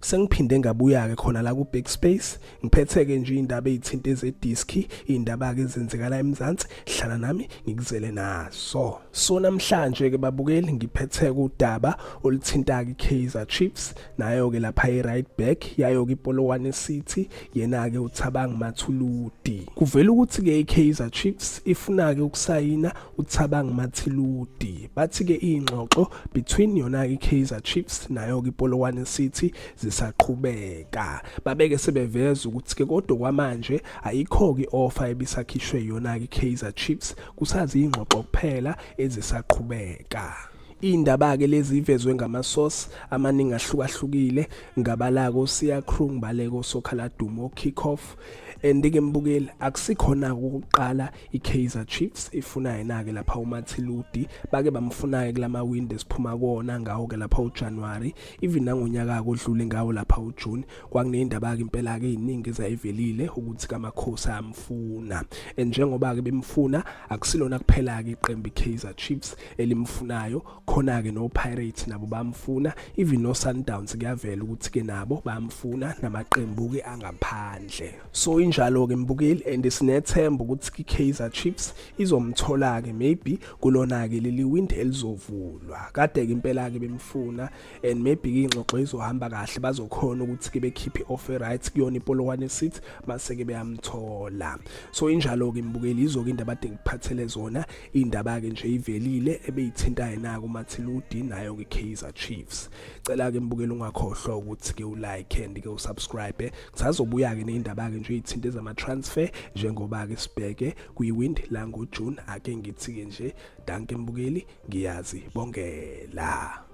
Sengiphinde ngabuya-ke khona la ku-Big Space, ngiphethe-ke nje iy'ndaba ey'thinta ezediski, iy'ndaba-ke ezenzeka la eMzansi, hlala nami ngikuzele nazo. So namhlanje-ke babukeli ngiphethe udaba oluthinta-ke i-Kaizer Chiefs, nayo-ke lapha i-right back yayo-ke iPolokwane City, yena-ke uThabang Mathuludi. Kuvela ukuthi-ke i-Kaizer Chiefs ifuna-ke ukusayina uThabang Mathiludi. Bathi-ke iy'ngxoxo between yona-ke i-Kaizer Chiefs nayo-ke iPolokwane City zisaqhubeka. Babeke sebeveza ukuthi-ke kodwa kwamanje ayikho-ke i-offer ebisakhishwe yona-ke i-Kaizer Chiefs, kusaziyingxoxo kuphela ezisaqhubeka. Iy'ndaba-ke lezi ivezwe ngama-source amaningi ahlukahlukile, ngabalako Siya Crew, ngibaleko Sokhala Dumo, Kick Off. And-ke mbukeli akusikhona okokuqala iKaizer Chiefs ifuna yena-ke lapha uMathiludi, bake bamfuna-ke kulama window esiphuma kuwona ngawo-ke lapha uJanuary, even nangonyaka odlule ngawo lapha uJune, kwakuney'ndaba-ke impela-ke ey'ningi ezayivelile ukuthi kaMakhosi ayamfuna. And njengoba-ke bemfuna akusilona kuphela-ke iqembu iKaizer Chiefs elimfunayo, khona-ke no-Pirates nabo bamfuna, even no-Sundowns kuyavela ukuthi-ke nabo bamfuna, namaqembu-ke angaphandle. So injalo-ke mbukeli, and sinethemba ukuthi i-Kaizer Chiefs izomthola-ke maybe kulona-ke leli window elizovulwa. Kade-ke impela-ke bemfuna, and maybe ingxoxo izohamba kahle, bazokhona ukuthi-ke bekhiphe i-offer right kuyona iPolokwane City mase-ke beyamthola. So injalo-ke mbukeli, izoke indaba ade ngikuphathele zona, indaba-ke nje ivelile ebeyithinta yena-ke uMathiludi nayo-ke Kaizer Chiefs. Cela-ke mbukeli ungakhohlwa ukuthi-ke ulike and-ke usubscribe. Kusazobuya-ke ney'ndaba-ke nje ey'thinta ezama-transfer njengoba-ke sibheke kwi-window la ngoJune. Ake ngithi-ke nje dankie mbukeli, ngiyazi bongela.